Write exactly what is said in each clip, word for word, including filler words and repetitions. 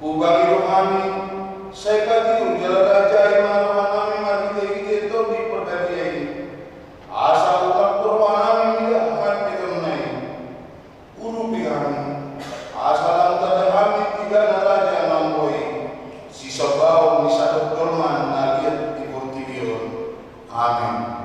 Ubangi rohami, sai patiur jala rajai ma rohanami marhitehite Tondi Parbadia i, asa unang rohanami mida haetehonna i. Urupi hami, asa lam tanda hami di na raja na mambohi, sisombaon ni sadohot jolma na liat di portibi on. Amin.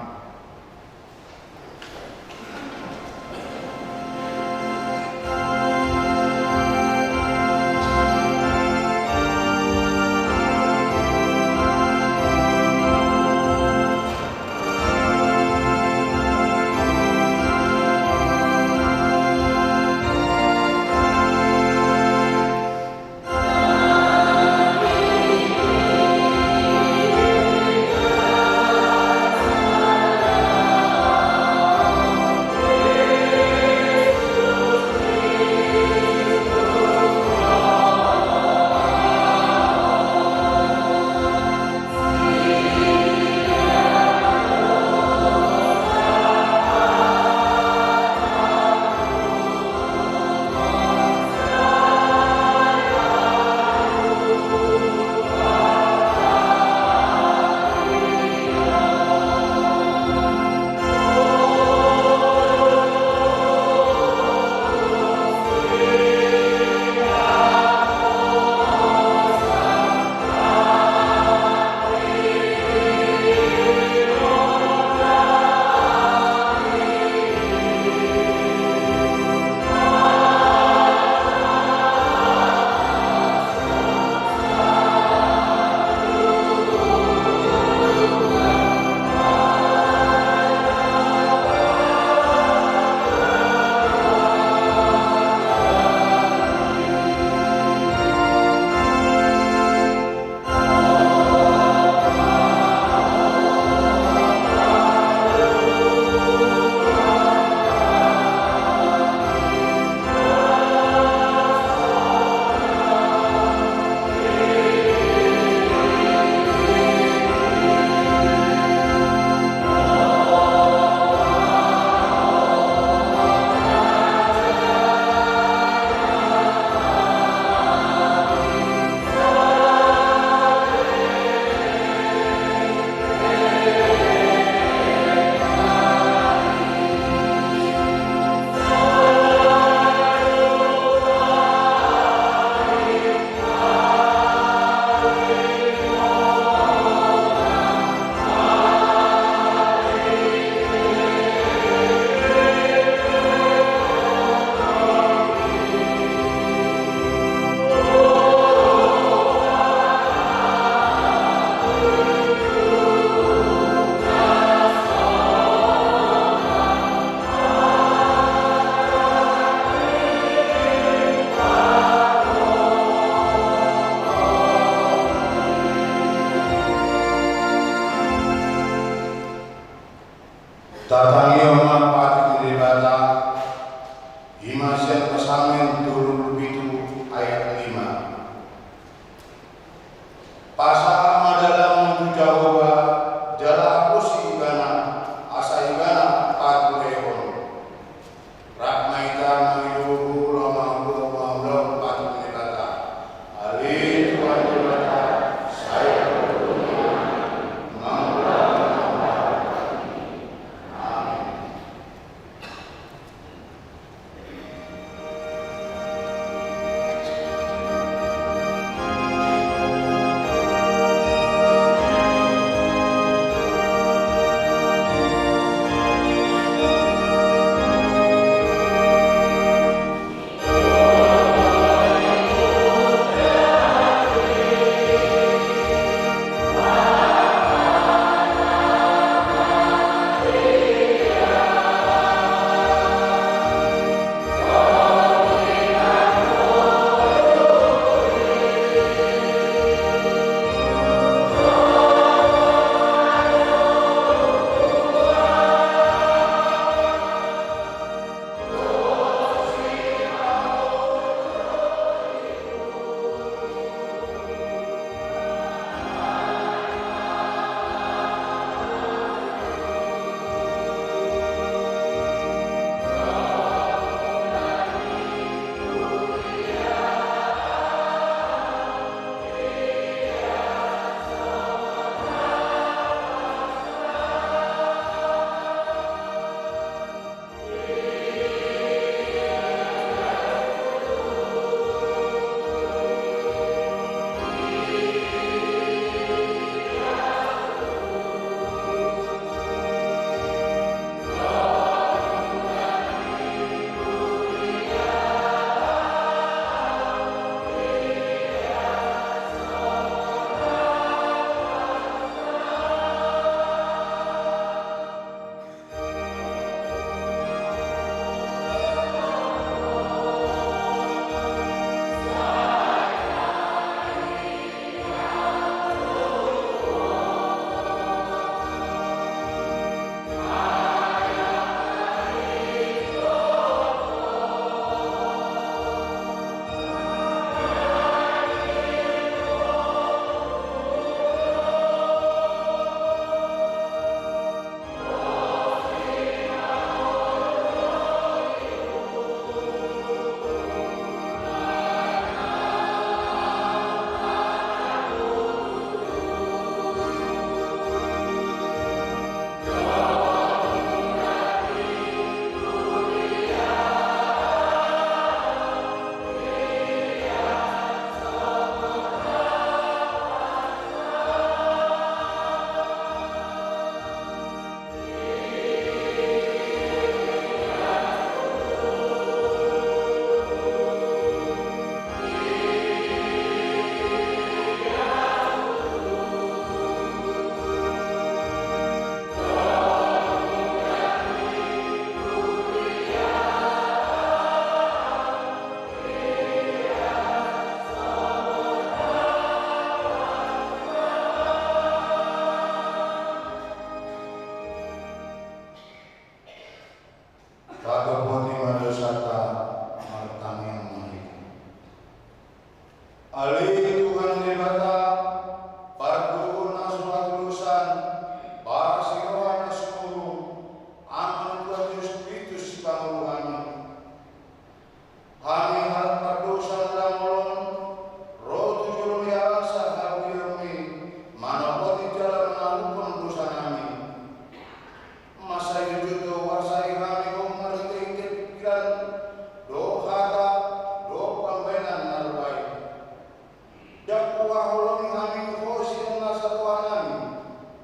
Paholongi hami Ho sian nasa rohanami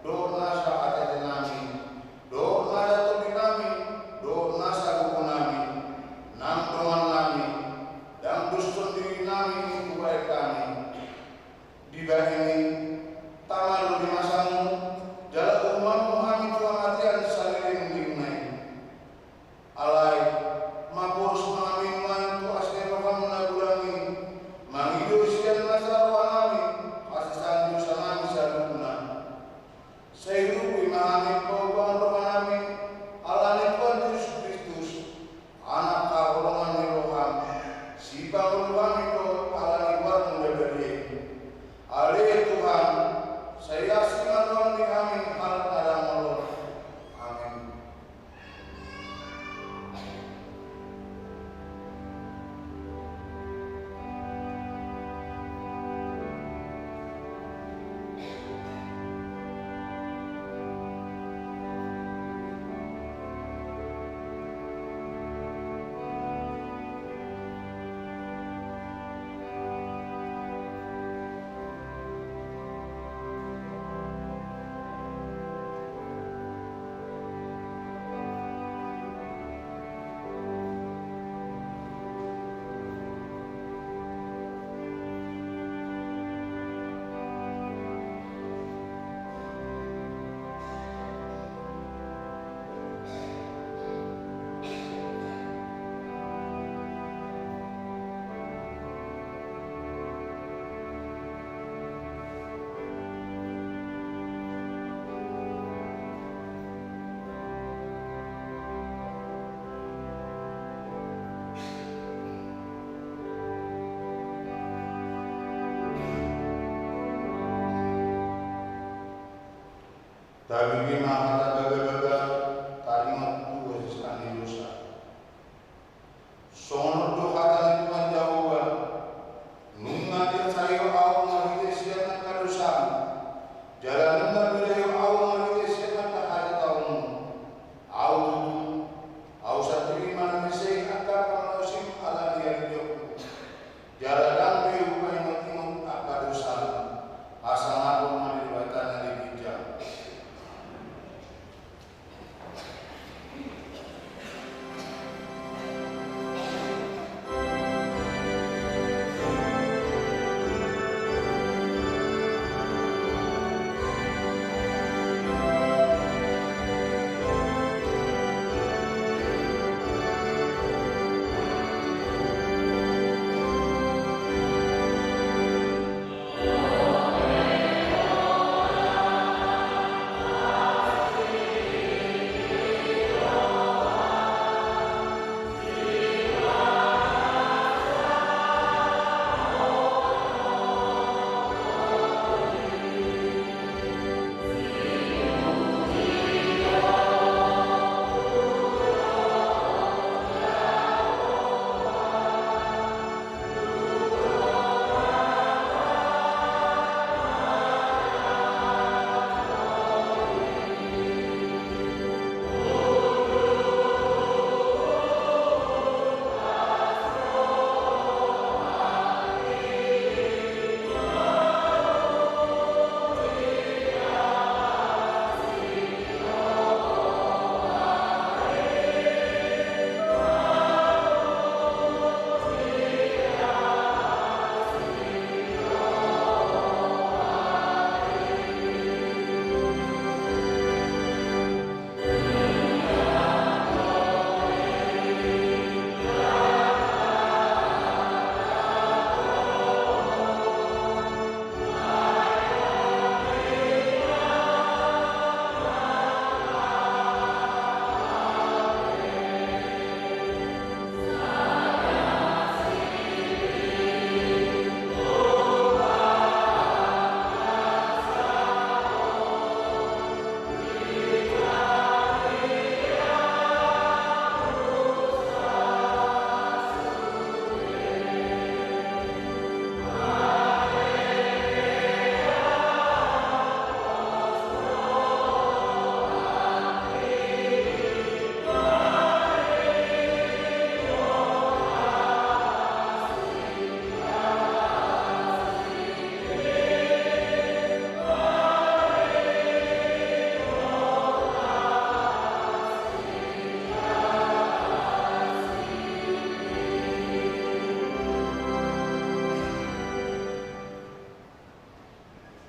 dohot nasa ateatenami dohot nasa tondinami dohot nasa gogonami, nang dongannami, ndang dos tondirinami hubahen hami. Dibahen i, tama do di masamu, jala uhumanmu hami tu hamatean saleleng lelengna i. Alai, maporus ma hami nuaeng tu asi ni roham na godang i, mangido sian nasa rohanami hasesaan dosanami saluhutna. Sai rugi ma hami paubahon rohanami ala ni Tuhan Jesus Kristus, Anak haholongan ni roham, sipangolu hami do ala ni goarmu na badia i. Ale Tuhan, sai asi ma roham di hami halak na dangol on. Amen. Tabege ma hata bagabaga, taringot tu hasesaan ni dosa. Songon on do hata ni Tuhan Jahowa: Nunga dihasayo ahu marhite sian angka dosam, jala nunga diudayo ahu marhite sian angka hajataonmu. Ahu tutu, ahu sandiri manalisa i angka pangalaosim ala ni haliluonku. Jala ndang be hupaingotingot angka dosam. Hasangapon ma di Debata na di ginjang.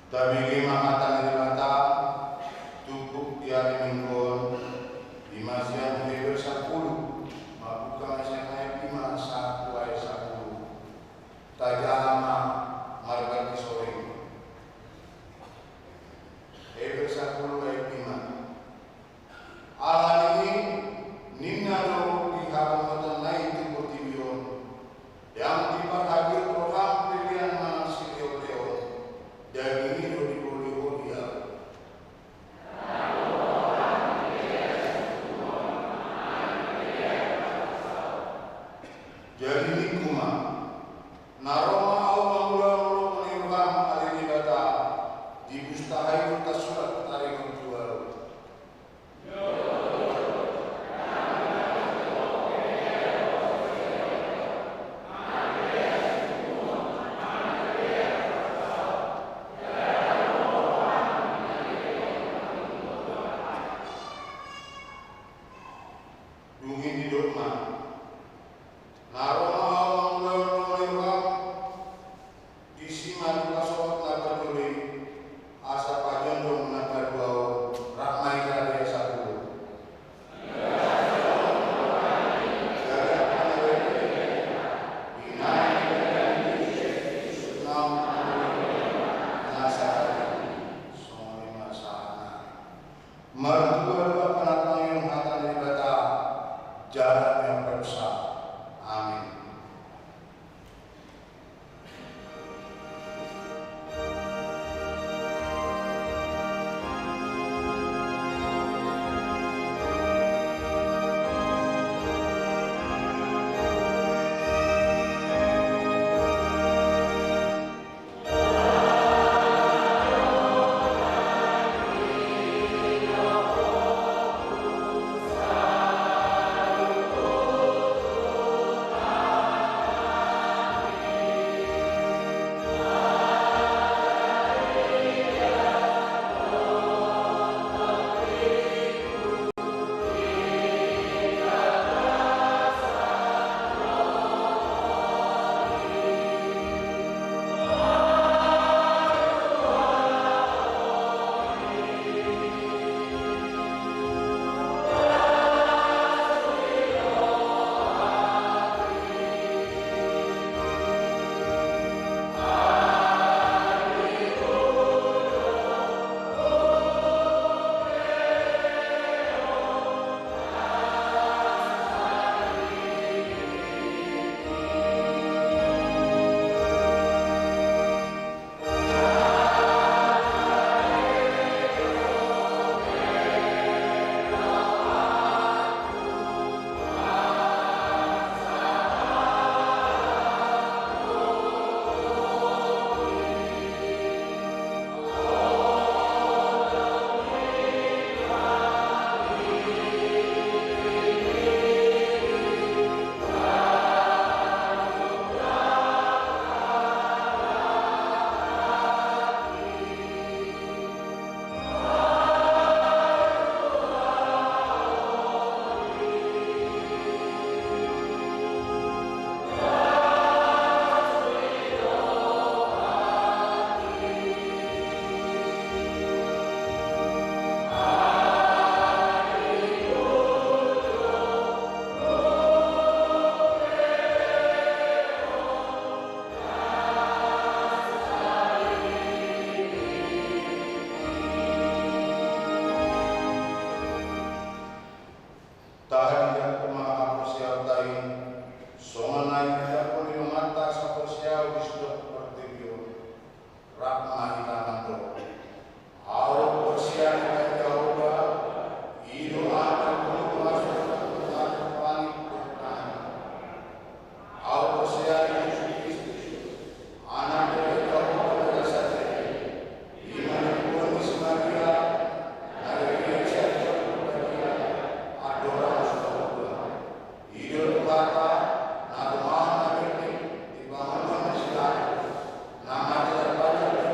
Tabege ma hata ni Debata, tumpuk di ari Minggu on, di na sian Heber sampulu, mambuka ma sian ayat lima sahat tu ayat sampulu. Tajaha ma marganti sore. Heber sampulu ayat lima. Alani i, ninna do di habangotanna i tu portibi on: Ndang diparhabiar roham pelean manang silehonlehon, daging i do dipelehon Ho di ahu. Jadi ningku ma: Na ro ma ahu mangulahon holong ni roham, ale Debata, di pustaha i do tarsurat taringot tu ahu. Dung i didok ma: Na ro ma ahu mangulahon holong ni roham, disi ma dipasohot na parjolo i, asa pajongjong na padua on. Rap ma hita di ayat sampulu. Songon i ma sahatna. Martua do Bapa nang Inang hata ni Debata, jala miamparsa. Amin. Tahadingkon ma haporseaonta i, songon na nidok ni Amanta saporseaon di sude portibi on. Rap ma hita mandok. Ahu porsea di Tuhan Jahowa, i do angka guru masuk ke langit dan tanah. Ahu porsea di Jesus Kristus, Anak ni Debata Jahowa Nazaret, i ma na diboi ni si Maria, na gabe sian Tondi Parbadia, andorang so tua. I do Tuhanta, na tumangihon na bernit di pangaluan ni si Pilatus, na mate tarpajal di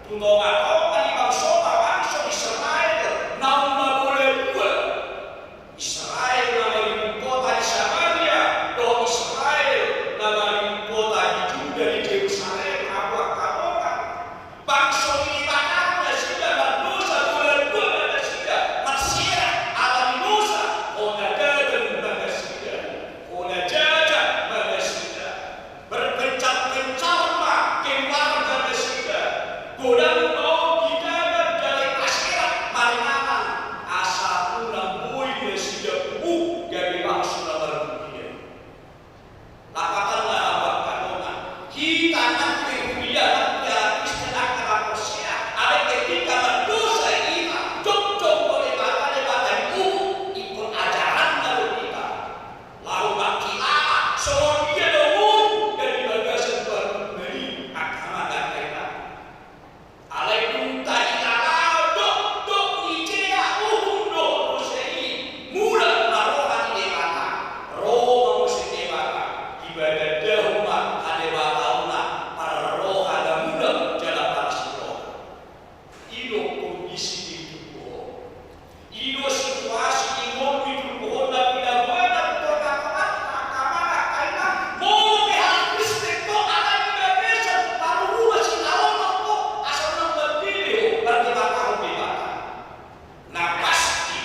Tu tongatonga ni bangsona bangso Israel naung mabola dua. Israel na maribun kota di Samaria dohot Israel na maribun kota di Juda, di Jerusalem, hamu angka dongan. Bangso ni Debata nasida mardosa, bola dua ma nasida, marserak ala ni dosa, hona dalan ma nasida, hona jajan ma nasida. Berpencar-pencar ma keluarga nasida. Godang do ditaban jala dipaserak maringanan asa unang boi nasida pupu gabe bangso na marmulia. Lapatanna, hamu angka dongan, hita nang pe huria, nang pe halak Kristen, angka na porsea, alai ketika mardosa hita, jongjong do Debata, Debata ni uhum, ingkon ajaranna do hita. Laho mangkilala songon dia do uhum na di bagasan parpudi i, angka amang, angka inang. Alai dung tahilala dokdok ni jea uhum dohot dosa i, mulak ma roha ni Debata. Ro ma muse Debata, dibatandahon ma hadebataonna, parroha na mulak jala parasi roha. I do kondisi di tubuh on. I do situasi di ngolu ni tubuh on na pinaboa na tu tongatonga, angka amang, angka inang. Molo pe halak Kristen ho, alai di bagasan parhuruma sitaonon ho, asa unang mandele ho, mardebatahon Debata. Na pasti,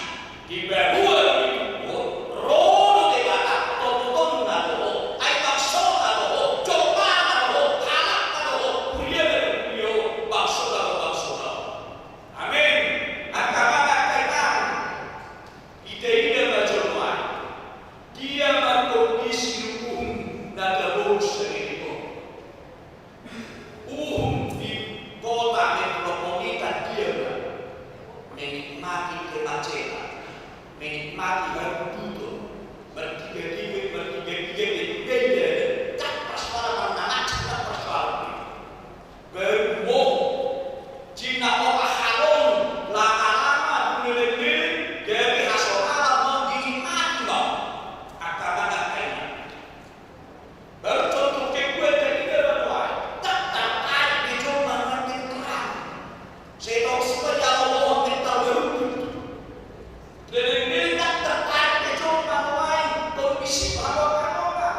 di paboa ni tubuh on, ro do Debata, tongtongna do ho, ai bangsona do ho, jolmana do ho, halakna do ho, huriana do huria on, bangsona do bangsona on. Amen. Angka amang, angka inang. Ida-ida ma jolo ai, dia ma kondisi uhum na tabo sahali on? Uhum di kota metropolitan dia ma? Menikmati kemacetan, menikmati harubuton, martiga-tiga, martiga-tiga, beda-beda, ndang persoalan na macet, ndang persoalan. Baru bohong. Cinna opa halong, lama-lama dung leleng-leleng, gabe hasongalan, mau dinikmati mau. Angka amang, angka inang. Baru contoh kedua, jadi dalam wahai. Ndang tartarik be jolma nuaeng mental. Sai tong sua jalo bohong mental baru. Leleng-leleng ndang tartarik be jolma nuaeng kondisi hamu angka dongan.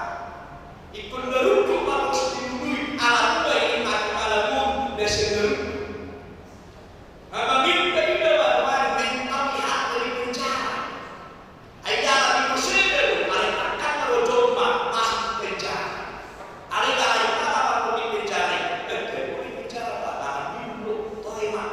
Ingkon na rungkut ma bos dilului ala dua i mati malam on na sai na rungkut. Nga manginta ida ma nuaeng mental ni halak na di penjara. Ai ala ni dosa i do, alai tangkas ma do jolma masuk penjara. Alai ala i ma na mangkon di penjara i, eh, di penjara ma, ala ni do, toe ma.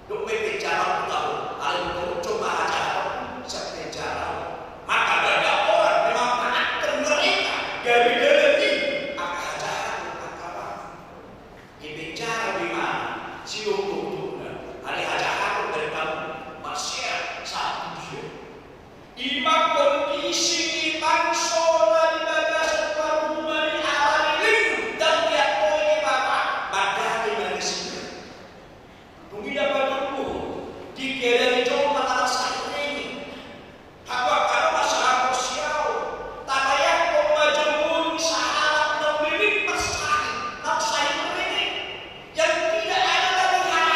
Dung pe penjara on tahu, alai molo jolma hajahaton sian penjara on. Maka banyak orang memanfaatkan mereka dari dalam ini, angka hajahaton, angka apa. Di penjara di mana? Sidohot do na, alai hajahaton dari kamu, marserak sahat tu dia. I ma kondisi ni bangso na di bagasan parhuruma i, ala leleng ndang diantoi Debata, mandele ma nasida. Dung i na patoluhon, di keadaan ni jolma na sahirengeng. Hamu angka dongan sahaporseaon, tabayangkon ma jo ngolu ni sahalak na leleng marsahit, na sahirengeng. Yang tidak ada lagi harapan,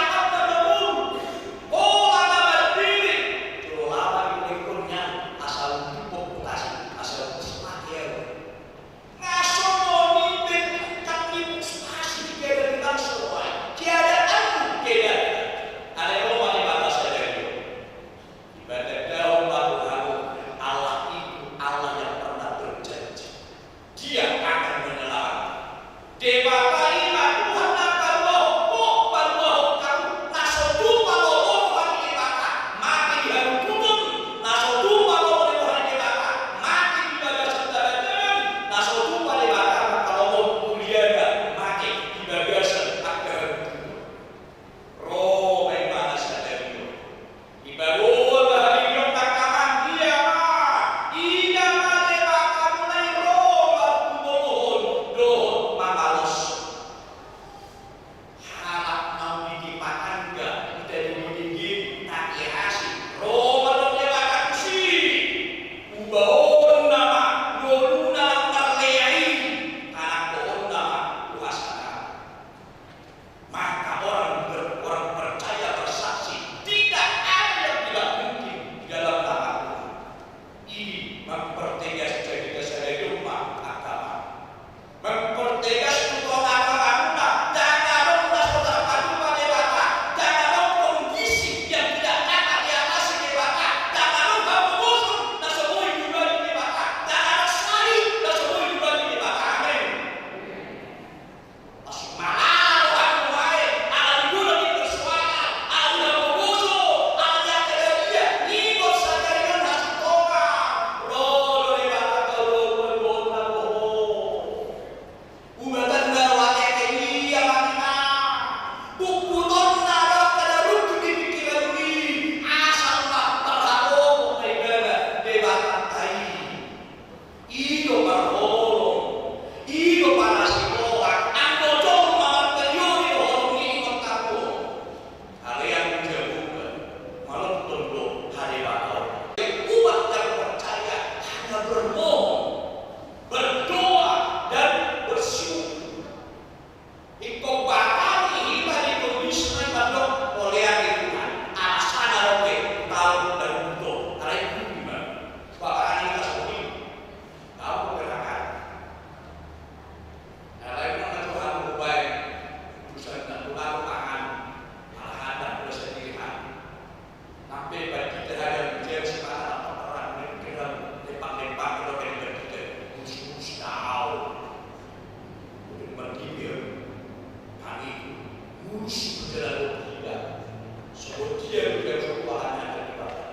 Urusi menjelang hilang. Sebab dia udah kepalanya dari Bapak.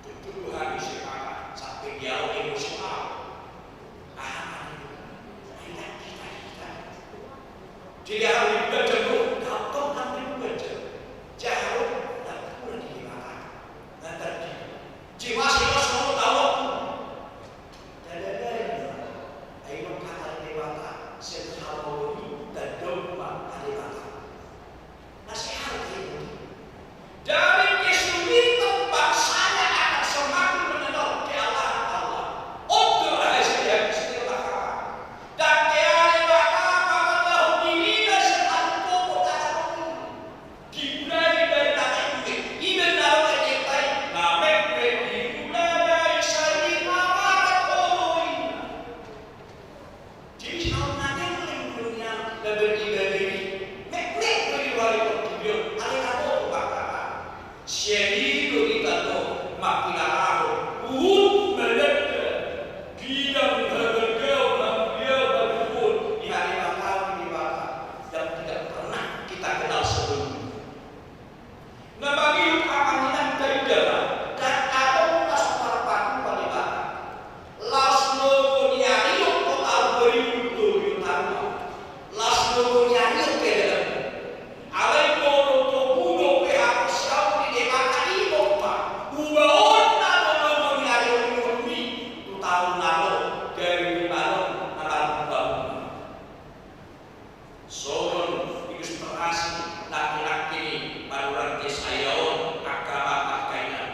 Tutu hami sepakat sampai dia emosional. Ah, kita, kita, kita. Jadi harus dibaca dulu, gampang kan dibaca. Jauh, tak pernah dimakan. Nanti jiwa sih, semua tahu. Dadadari ma, ai nunga hata ni Debata, sian hamaolon i tadok ma Debata. Na sai hata i. Dari kesulitan bangsanya akan semakin mengenal keallahan Allah. On do rahasia misteri Allah. Dang hea Debata mangalahon dirina sian alumpoko tadok i. Dimulai dari na memmek, i ma na ro di hita i, na memmek dimulai sai na mararat oloina. Jadi, au na memmek dunia na beribadah i, memmek do i wali portibi on, alai na boto bakal. Sian i do hita do mangkilalahon, huhut mananda, bidang habargaon, hamuliaon, hagogoon, di hadapan Debata yang tidak pernah kita kenal sebelumnya. Na mangihut amang inang, taida ma, dang adong na so marpatua Debata. Laos logo ni ari on do tahu beribu do di taruhon. Laos logo ni ari on keadaan. Alai molo togu dope haporseaon di Debata, ingot ma, hubaon na do logo ni ari on i tu taon na ro, gabe manang na marhubahuna. Songon ilustrasi nangkin-nangkin ni panurirang Jesaya on, angka amang, angka inang.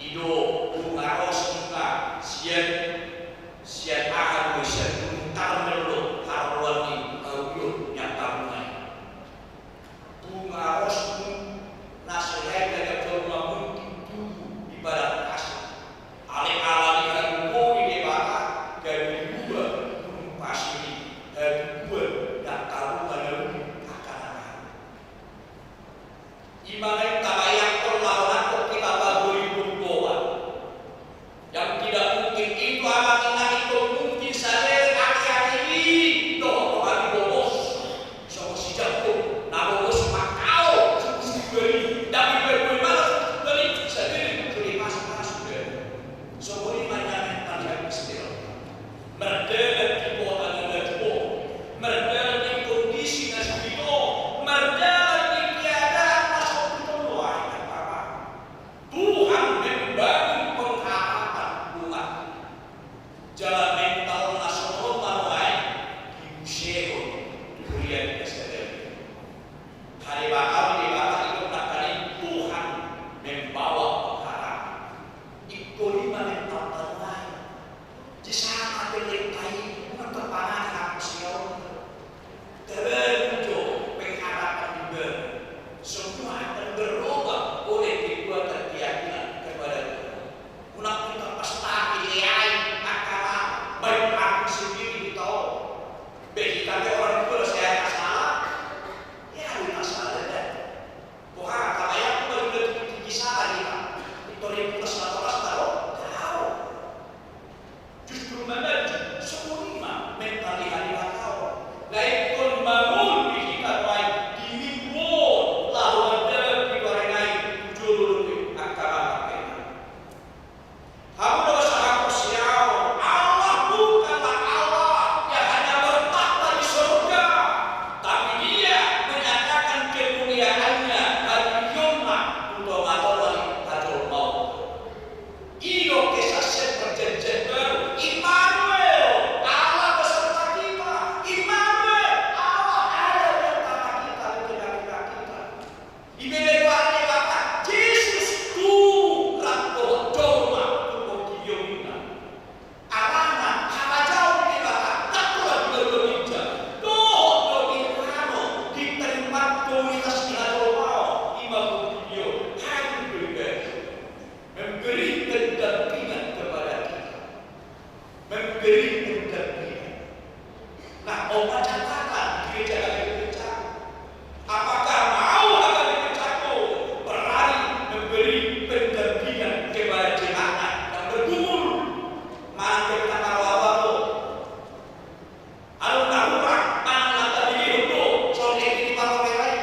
I do bunga ros, bunga sian, sian aha do i, sian Gunung Karmel do haroroan ni haulion ni angka bunga i. Bunga ros, bunga na so hea diajak jolma mungkin tubu di padang pasir. Alai ala ni hagogoon ni Debata, gabe dirubah gunung pasir i hatubuan ni angka bunga na uli, angka na maha. I ma na tabayangkon laho nangkok hita pahori purboa. Yang tidak mungkin itu, amang inang, ingkon mungkin saja ate-ate i dohot roha ni bobos. Songon si Jakob, na bobos mangkaol sungkun-sungkun i, dang boi-boi mangan sungkun-sungkun i, sadari jadi masuk-masuk i. Songon i ma nian mental ni hami Kristen. Mardalan di kota na jolo, mardalan di kondisi na sulit on, mardalan di keadaan na so hita do, ai, Bapa. Tuhan membangun pengharapan umat. Jala mental na songon on ma nuaeng dibusehon tu huria ni sadari. Hadebaton ni Debata, ingkon nangkaning Tuhan membawa pengharapan. Ingkon i ma mental ta nuaeng. Di saat ate lengkai, nunga terpana di hapus ya Allah. Terbangun jo pengharapan di badan. Semua akan berubah oleh kekuatan keyakinan kepada Tuhan. Unang hita pastaki, leai, angka na baik hati sendiri hita on. Bagi kami orang tua, saya tak salah. Ya, hita salah, ya. Boha, tabayangkon ma jumlah tingki-tingki salah hita. Victoria Putas, Natoras, Taro, Taro. Justru manjadi songon i ma mental ni halilinta on. Lae, ingkon mangolu di hita nuaeng di minggu on laho mardalan di huareng i tu jolo dope angka marangkena. Hamu na sahaporseaon, Allah bukanlah Allah yang hanya bertakhta di sorga, tapi Dia menyatakan kemuliaan-Nya, hatinggionna, tu tonga-tonga ni hajolmaon. I do kesaksian Perjanjian Baru, Immanuel, Allah beserta kita, Immanuel, Allah ada di antara kita, di tengah-tengah kita. Dibege goarna Debata, Jesus tubu rap dohot jolma tu portibi on, ninna. Alana harajaon ni Debata ndang pola dibalu ginjang. Dohot do di tano, di tempat komunitas ni hajolmaon, i ma portibi on, hadir do Ibana. Memberi pendampingan kepada kita. Memberi pendampingan. Nah, on ma catatan di gereja H K B P Cakung. Apakah mau H K B P Cakung berani memberi pendampingan kepada jemaatnya yang bergumul? Manang jemaat na roa-roa do. Alana na hurang, manang na tadilihon do, songon i di parroki lain.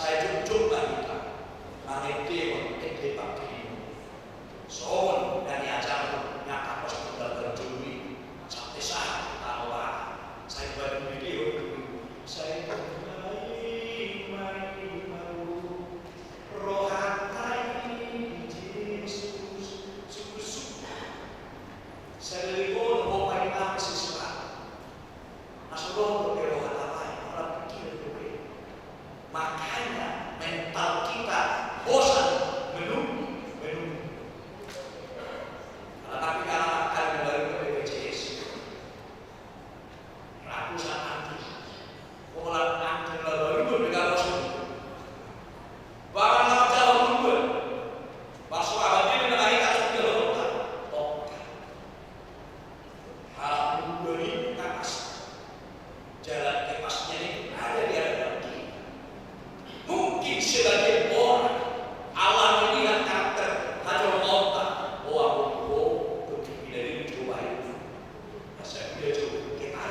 Sai jongjong ma hita mangendehon ende pangkirimon. Songon na niajarhon ni angka apostel na parjolo i, sampe sahat tu tano Batak. Sai paduahon, sai paduahon ma i, ma i, ma i, rohanta i di Jesus, suku-suku. Sai leleng on ho paima sisera. Na so dohot dope roha na lain, ora pikiran dope. Makanya mental kita bosan menunggu, menunggu. Ala tapi dalam angka na baru B P J S, ratusan anti. Pola anti na baru B P J S. Barang na manjalo dulu. Pas wah, dia na lain atas dia lo. Oke. Hal dua ribu kapas. Jalan kepastian itu ada di hadapan kita. Mungkin sebagian orang Allah melihat karakter hajau kota. Oh, aku, oh, untuk tidak dicoba itu. Masa dia coba kita.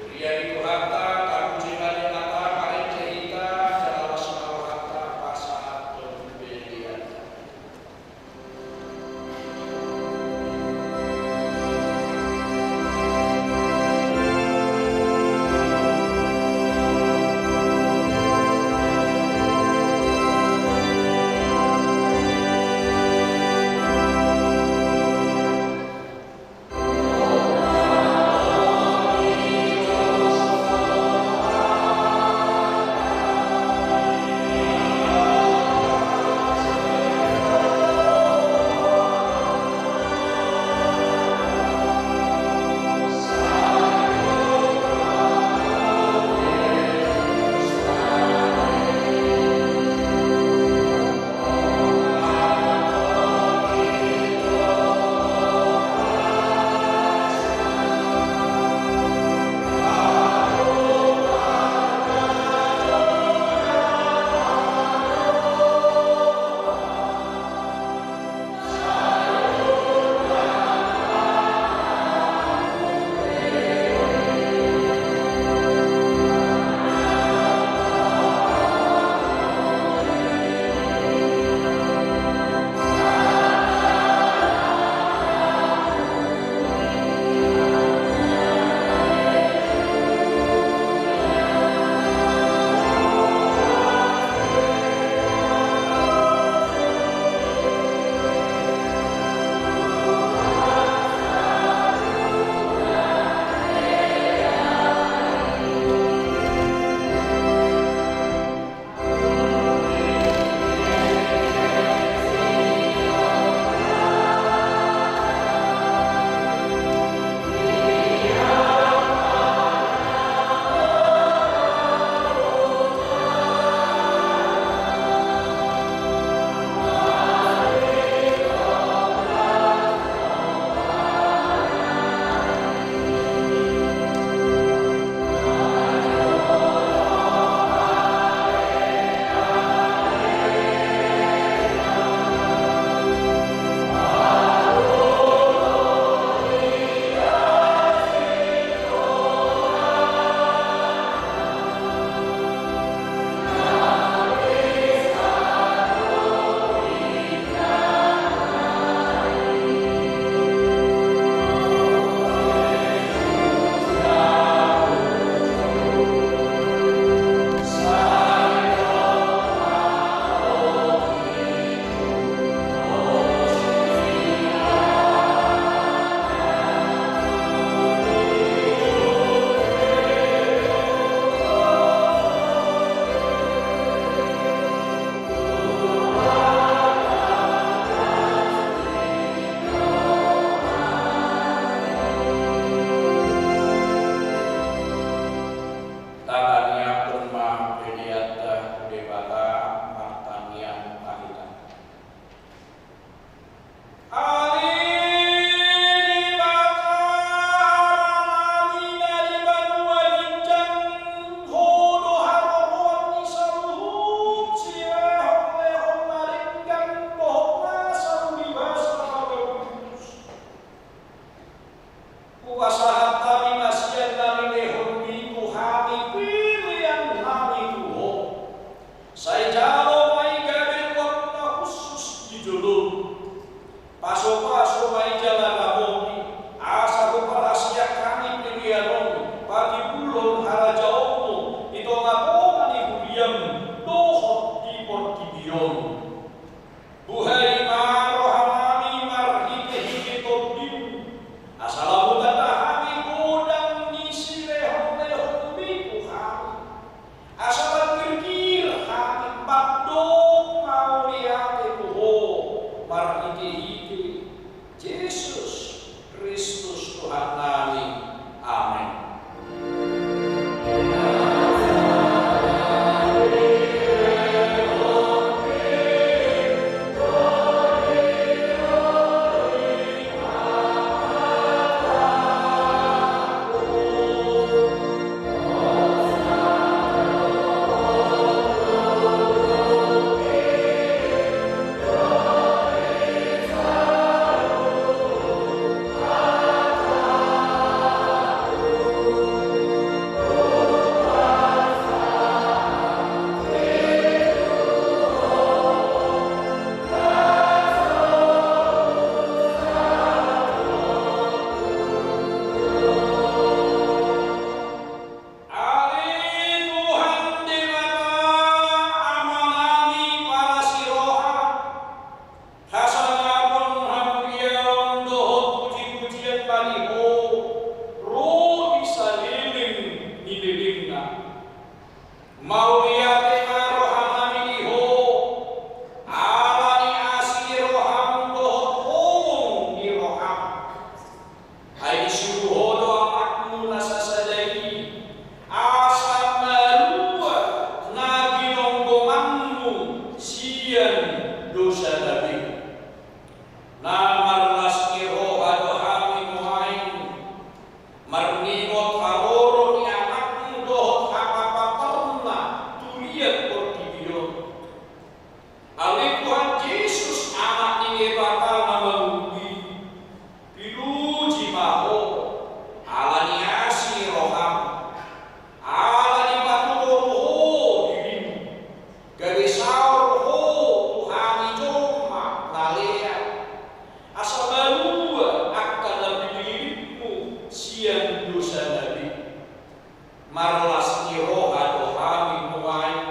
Huria ni Tuhanta, tapuji ma Debata, parenjehon hita jala las ma rohanta pasahathon peleanta. Tatangianghon ma peleanta tu Debata, martangiang ma hita. Ale Debata, Amanami na di banua ginjang, Ho do haroroan ni saluhut silehonlehon na denggan dohot nasa uli basa na bagus. Hupasahat hami ma sian na nilehonmi tu hami pelean nami tu Ho. Sai jalo ma i gabe ruang na hushus di jolom. Pasupasu ma i jala tamobi, asa huparasiak hami pelean on patimbulhon harajaonmu di tongatonga ni huriam dohot di portibi on. Buhai ma rohanami marhitehite Tondimi, asa lam hutanda hami godang ni silehonlehonmi tu hami. Asa lam girgir hami mandok mauliate tu Ho marhitehite Jesus Kristus Tuhannami. Amen. Marningot haroro ni Anakmu dohot hapapatorna tu liat portibi on. Ale Tuhan Jesus, Anak ni Debata na mangolu i, pinuji ma Ho ala ni asi ni roham, ala dipatupa Ho dirim, gabe saor Ho tu hami jolma na lean, asa malua angka na pinillitMu sian dosana be. Marlas ni roha do hami nuaeng,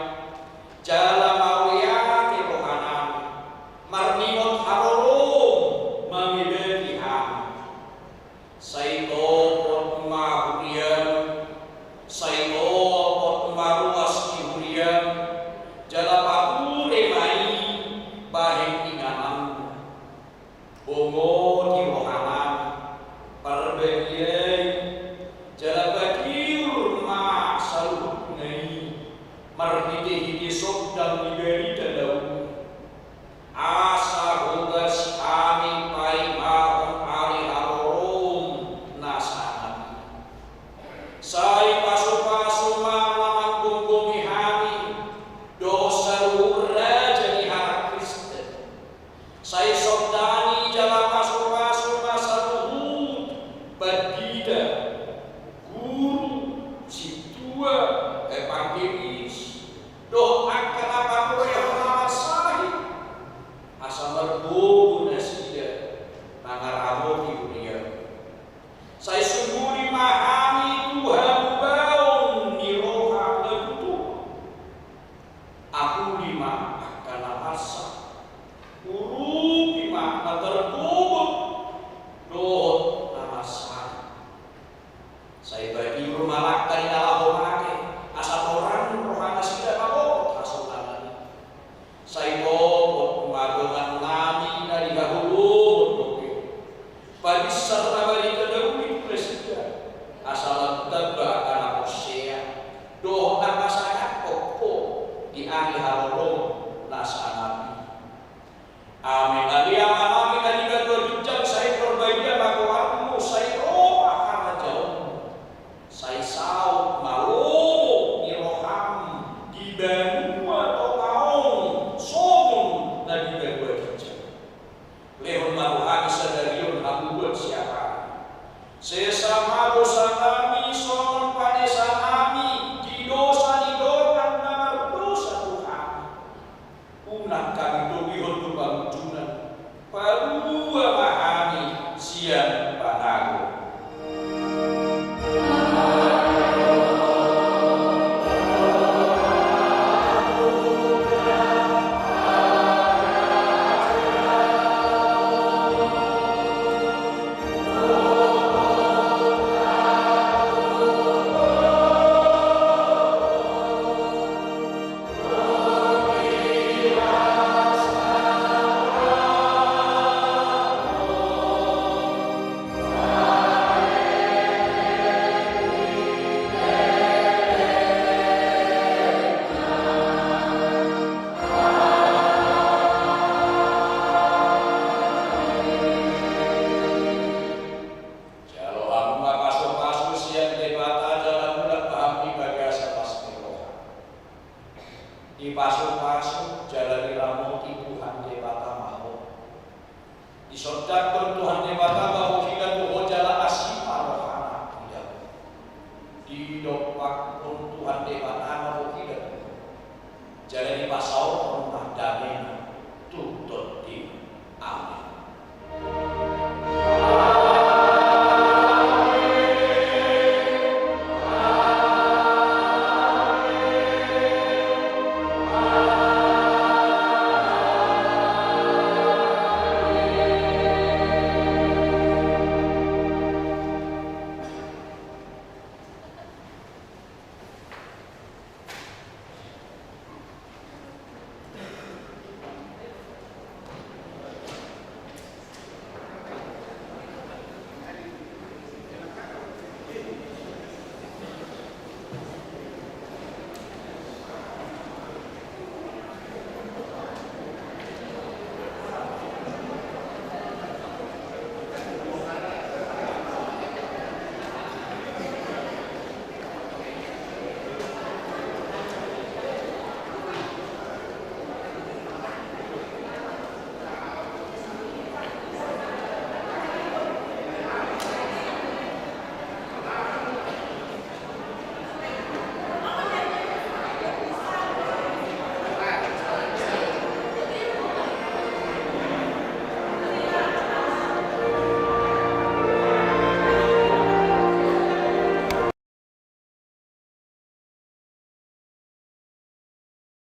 jala mauliate rohanami, marningot harorom mangibati hami. Sai to